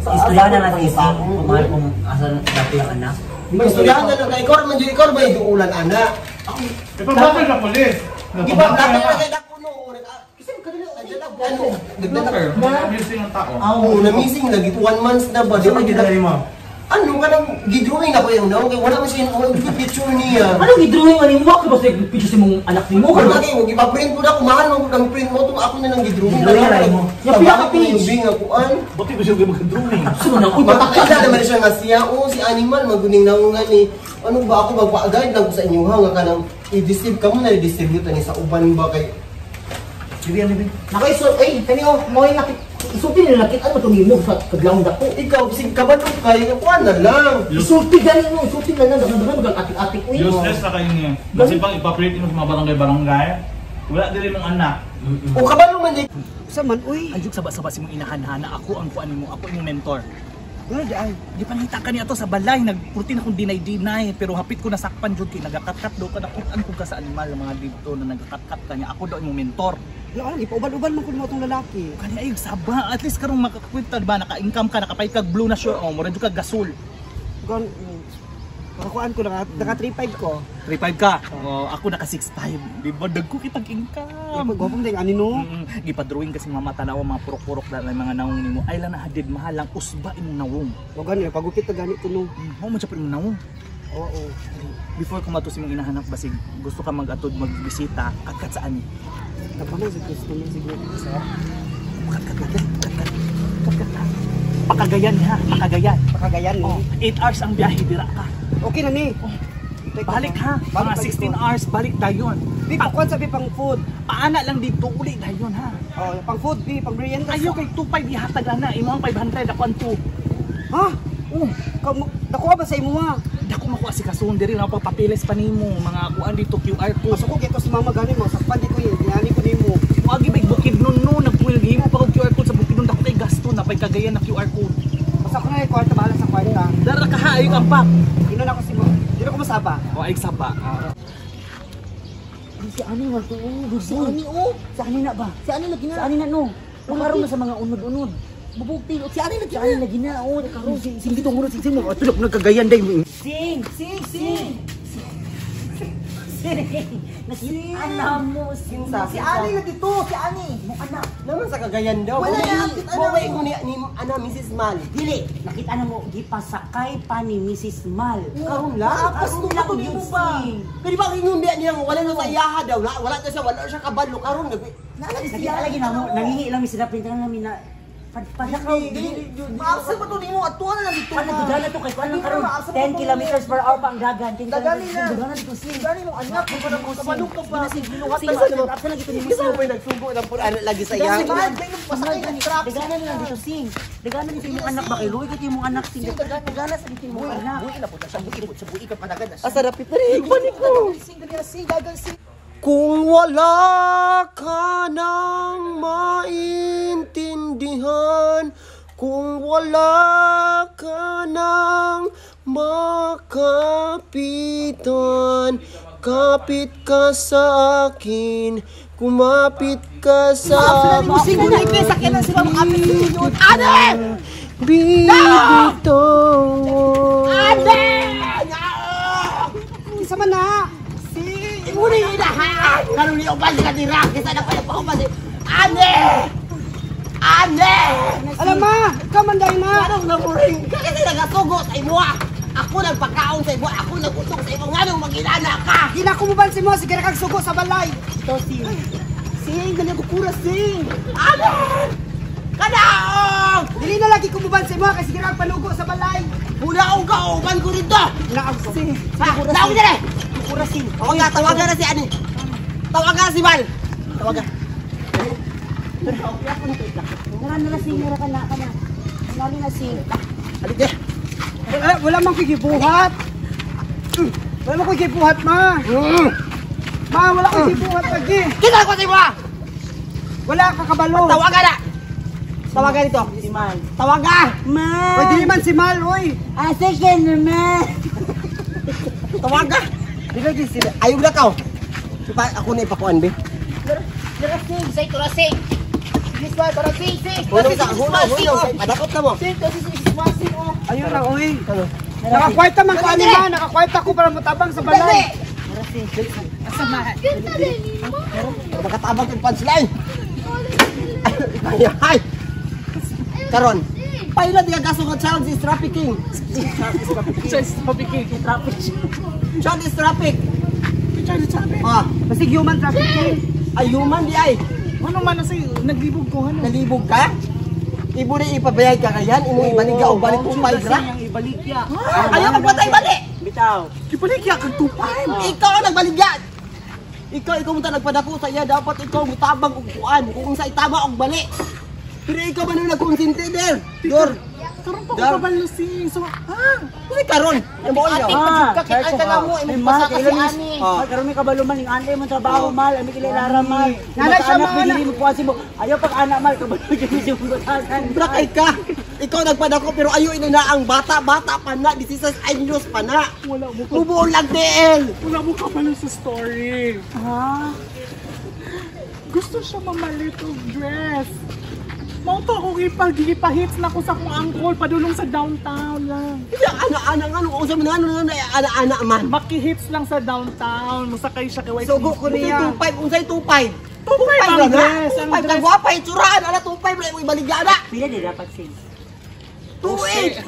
Istoryahan na natin si kung asa dati ang anak. Istoryahan na lang kay ikaw man jud, ikaw ba iduulan ana? Ipababay sa polis. Di ba dati na kay dako no. Kasi kadali ano, nagdala. Missing ang tao. Oo, na-missing lagi 1 month na ba? Di ba jud mo? Ano ka nang gidrawing ako yung naong kay wala man siya wala yung picture niya. Anong gidrawing ani mo? Bakit ba sa picture sa mong anak nimo? Wala kay wag ipa-print ko na kumahan mo ang print mo to ako na lang gidrawing. Gidrawing na mo. Yung pila ka page. Yung nga kuan. Buti ko siya mag-drawing. Sino na uy Matakita naman siya nga siya oh si animal maguning naungan ni. Ano ba ako magpa-guide lang ko sa inyo ha nga kanang i-deceive ka mo na i-distribute ani sa uban ba kay Nakaisul ay kani oh mo ay nakit isulti nila nakit ano to nimo sa kadlawon dako. Ikaw sig kabalo kay kuan na lang. Isulti gani mo, isulti na lang daghan daghan atik-atik uy. Useless na kayo niya. Kasi pang ipaprint mo sa mga barangay-barangay, wala dili mong anak. O kabalo man di Sa man uy. Ayog saba-saba si mong inahanhana ako ang kuan nimo, ako imong mentor. Wala di ay. Di pangita ka niya to sa balay, nagpurti na kong dinay-dinay, pero hapit ko nasakpan jud kay nagakatkat do ka nakutan ko ka sa animal mga dito na nagakatkat ka niya. Ako daw imong mentor. Wala ka ipauban-uban man kun mo tong lalaki. Kani ayog saba, at least karong makakwenta ba naka-income ka, nakapay kag blue na sure oh, mura jud ka gasol. Gon nakakuan ko naka 35 ko. 35 ka. Oh, ako naka 65. Di ba dagko kitag income. Gwapo ding ani no. Gipa-drawing kasi mama tanawa mga purok-purok na mga nawong nimo. Ay lang na hadid mahal lang usba imong nawong. Wa gani pagupit na gani ko no. Mao man siya po imong nawong. Oo. Before ko mato si mong inahanap basig gusto ka mag-atod magbisita katkat sa ani. Tapaman sa gusto mo siguro. Katkat katkat katkat. Katkat na. Pakagayan ha, pakagayan. Pakagayan no. Oh, 8 hours ang biyahe dira ka. Okay na ni. Balik ha. Mga 16 hours balik dayon. Bi pakuan sabi pang food. Paana lang dito uli dayon ha. Oh, pang food bi, pang merienda. Ayo kay 25 ihatag ana, imo ang 500 ako ang 2. Ha? Oh, Dako ba sa imo ha? dako makuha si kasun diri na pagpapilis pa nimo mga kuan dito QR code. Pasok ko kay to si mama gani mo sakpan di ko eh. Dinani ko nimo. Moagi bay bukid nun no nagpuil gihimo pa og QR code sa bukid nun dako kay gasto na pay kagayan na QR code. Basta ko na yung kwarta bahala sa kwarta. Dara ka ha ayog ang pak. Ino na ko si mo. Dino ko masaba. O ay saba. Si ani wa to. Si ani oh. Si ani na ba? Si ani lagi na. Si ani na no. Nakaroon na sa mga unod-unod. Bubukti. Si ani lagi na. Si ani lagi na oh. Nakaroon si sing dito unod sing sing mo. Tulog nagkagayan day. Sing, sing, sing. Sing. Nakita mo sing. Kinsa? Si ani lagi to, si ani. Mo anak. Naman sa Cagayan daw. Wala na, Wala mo ni ana Mrs. Mal. Dili, nakita na mo gipasakay pa ni Mrs. Mal. Karon lang. Karon lang yun, sing. Kaya di ba ingon biya niya wala na sa iyaha daw na wala na siya wala na siya kabalo karon nag Nakita lagi na mo, nangingi lang mi sila printer lang mi na padakaw. Maabsent pa to nimo atuan na lang dito. Ano to dala to kay kuan lang karon 10 kilometers per hour pa ang dagan. 10 Dagani na. Dagana dito sing. Gani mong anak mo pa nang kabalo ka pa. Sing, Ginuhatan sing, absent lagi to nimo Kasi sing. mo nagsugo ng pur ana lagi sa iya. Dagani man, dagani pasakay ng truck. Dagana na lang dito sing. Dagana dito imong anak ba kay luoy kay imong anak sing. Dagana sa dito imong anak. Buhi na po siya, buhi po siya, buhi ka padagan na siya. Asa dapit na rin balik ko. Sing dali na sing, dagan sing. Kung wala ka nang maintindihan, kung wala ka nang makapitan, kapit ka sa akin, kumapit ka sa akin. Bibitawan. Kinsa man na? Imo ni inahan. Karon ni uban ka dira kaysa na pa pa Ane! Ane! Alam ma, ikaw man dai na. Anong namuring ka kasi nagasugo sa imo ah. Ako nagpakaon sa imo, ako nagutong sa imo nganong magilana ka. Di na ko mo si mo sige ra kag sugo sa balay. Ito sing. Sing, dali ko kura sing. Ane! Kanaong! Dili na lagi ko mo si mo kay sige ra kag panugo sa balay. Hunaong ka, uban ko rito! Naag sing. Ha? Naong dere! Kura sing. Oo nga, tawagan na si Ani. Tawagan na si Val. Tawagan. Nara na lang sing, nara ka na kana. Nara na sing. Alik eh. Wala, wala man ko'y gibuhat. Wala man ko'y gibuhat, ma. Ma, wala ko'y gibuhat lagi. Kita ko sa imo ah! Wala ka kabalo. Tawagan na! Tawagan ito. Si Mal. Tawagan! Ma. Oy, dili man si Mal, oy. Asa ka naman? Tawagan! Di lagi sila. Ayaw na ka. Ipa, ako na ipakuan be. Dara sing, say to sing. This one, tara sing, sing. Hunong sa hunong hunong. Padakot na mo. Sing, sing, sing. Basin oh. Ayun lang, oy. Nakakwarta man ko ani ma, nakakwarta ko para motabang sa balay. Makatabang kang punchline. Ay, karon. Paila di ka kaso ka child is trafficking. Child trafficking. Child is traffic. Child trafficking. Ah, Basig human trafficking. ay human di ay. Ano man nasa naglibog ko ano? Nalibog ka? Ibo na ipabayad ka kayan, imong ibalik ka og balik 2.5 ra. Ang ibaligya. Ayaw magpatay bali. Bitaw. Ibaligya kag 2.5. Ikaw ang nagbaligya. Ikaw mo ta nagpadako sa iya, dapat ikaw mutabang og kuan kung unsa itama og bali. Pero ikaw man ang nagkonsente der. Dor. Karon pa ko kabalo si. So, ha? Uy karon. Ate, pagkakit ka na mo, imong basa ka si ani. Ah, karon may kabalo man ning anay mo trabaho mal, ami kilala mal. Nanay siya, anak mga anak. dili mo kuan mo. Ayaw pag anak mal kabalo gyud si butasan. Brakay ka. Ikaw nagpadako pero ayo ina na ang bata-bata pa na, 16 anyos pa na. Wala mo Mubuo lang TL. wala mo kabalo sa story. Ha? Gusto siya mamalit og dress. Mao to akong ipahits na ko sa akong angkol padulong sa downtown lang. Hindi ana-ana nga nung unsa man ano ana-ana man. Makihits lang sa downtown. Musakay siya kay Sugo ko niya. 2.5 unsay 2.5? 2.5 ang dress, ang 2.5 kag dress. gwapa itsuraan ala 2.5 ra imong ibaligya na. Pila di dapat sis. 2.8.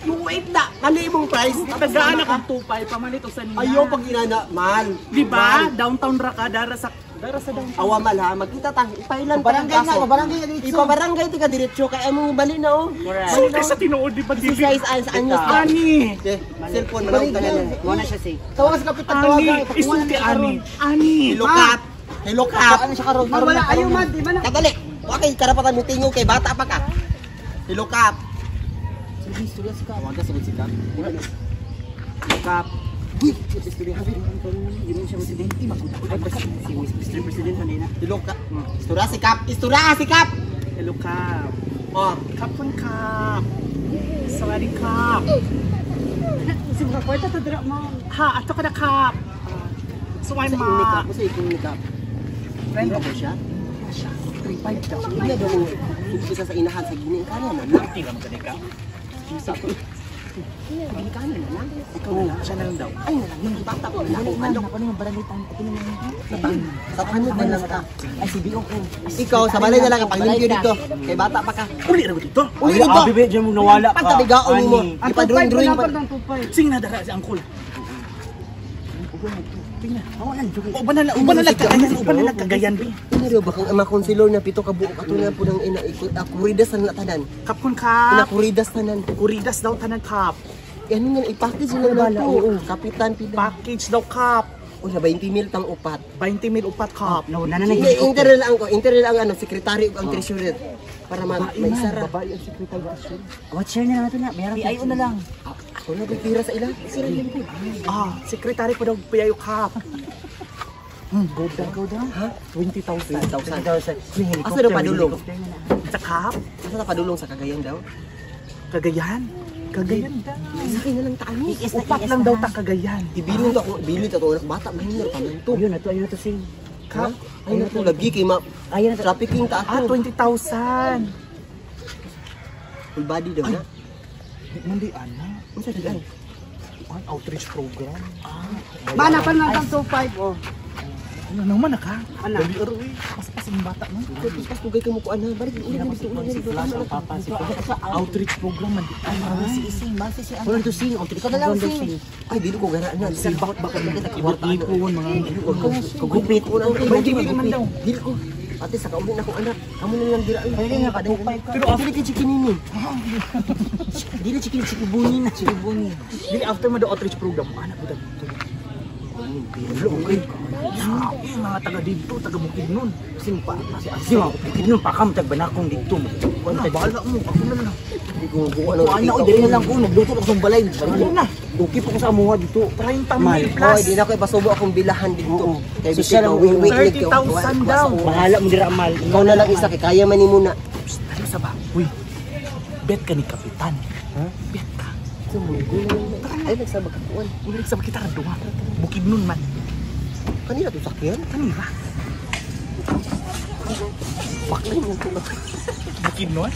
2.8 na. Kani imong price. Tagaan na kag 2.5 pamalit og sa niya. Ayaw pag inana mal. Di ba? Downtown ra ka dara sa downtown. Awa mal ha, magkita ta ipailan pa Barangay na, barangay na diretso. Ipabarangay ti ka diretso kay among bali na oh. So kay sa tinuod di ba dili? 16 anyos na. Ani. Okay, cellphone manawag ka na lang. Mo na siya sis. Tawag sa kapitan, Ani, tawagan. isulti ani. Ani. Hello kap. Hello kap. Ano siya karon? Ma, wala ayaw man, di man. Kadali. Wa kay karapatan mo tingog kay bata pa ka. Hello kap. Sige, istorya si Kap. Tawagan sa si kap. Kap. Uy, istorya habi. Yun siya presidente magudag. Ay, si Mr. President man na. Hello kap. Istorya si kap. Istorya si kap. Hello kap. Oh, Kapon kap. Sorry kap. Kasi mga kwarta ta dira ma. Ha, ato ka na kap. Suway sa imong ni ma. kap, sa imong ni kap. Friend Friend ko siya. Siya. 3.5 daw. Hindi daw mo isa sa inahan sa gini kaya man na. Tila mo gani ka. Gini kaya na lang. Ikaw na lang. Siya na lang daw. Ay na lang yung bata ko na lang. Ano pa naman barangay tan ito naman. Sa panod na lang ka. Ay si BO ko. Ikaw sa balay na lang ang paglimpyo dito. Kay bata pa ka. Uli ra dito. Uli dito. Abi be mo nawala ka. Pagkabigaon mo. Ang Ipa-drawing-drawing 2.5 pa. pa. Ang 2.5. Sing na dara si angkol. Tingnan. Uban na lang kagayan, uban na lang kagayan be. Ini raw ba kang ama konsilor na pito ka buok ato na po ng ina ikot kuridas na tanan. Kapkon kap. Ina kuridas tanan. Kuridas daw tanan kap. Eh, ano nga i-package na lang to. Kapitan pila. Package daw kap. O na 20 mil tang upat. 20 mil upat kap. No, na na Hindi, inter lang ko, inter lang ano, sekretary ug ang treasurer para ma maisara. Babae ang secretary. What share na lang ito na. Meron PIO na lang. Ako na pira sa ila. Sira din ko. Ah, sekretary po daw piyayo kap. Go down, go down. Ha? 20,000. 20,000. Asa daw padulong? Sa kap? Asa na padulong sa Cagayan daw? Cagayan. Cagayan daw. Sa akin na lang taani. Upat lang daw ta Cagayan. Ibilin to ako, ibilin to ako anak bata minor pa man to. Ayun na to, ayun na to sing. Kap? Ay na to lagi kay ma Ayun na to. trafficking ta Ah, ato. 20,000. Full body daw na. Di man di ana. Unsa di ay? An outreach program. Ah, Ma, napan lang ang 2.5 oh. ano naman na ka? Ana. Dali aro eh. Paspas ang bata man. Tapos pas tugay ka mo kuan ha. Balik uli na dito, uli na dito. Papa si Outreach program man di. Ay, si Ising, ba si si Wala to sing, oh, Ikaw na lang sing. Ay dili ko gara na. Sibak ba ka Ipon mga Kagupit ko na. Dili man daw. Dili ko. Ate sa kauli na akong anak. Kamo na lang dira. Pwede nga, 2.5 ka. Pero dili kay chikinini. Dili chikin chikibuni na. Chikibuni. Dili after mo daw outreach program, anak ko dito. Okay. Eh, mga taga dito, taga Bukidnon. Sing pa. Si ma, Bukidnon pa kam tag banakong dito mo. Wala, bahala mo. Ako na lang. Di ko ko ano. Ano ko dili na lang ko nagluto ako sa balay. Ano na? Okay po ko sa amuha dito. 30 mil plus. Hoy, di na ko ipasubo akong bilahan dito. Oo. Kay Social bisig ang mawiwi ni 30,000 daw. Bahala mo dira mal. Ikaw na lang isa kay kaya man nimo na. Psst, ano sa ba? Uy, bet ka ni Kapitan. Ha? Bet ka. Ay nagsabag ka kuan. Uy, sa kita ka duha. Bukidnon man. Kanila to sakyan? Kanila. Baklay mo to. Bukidnon?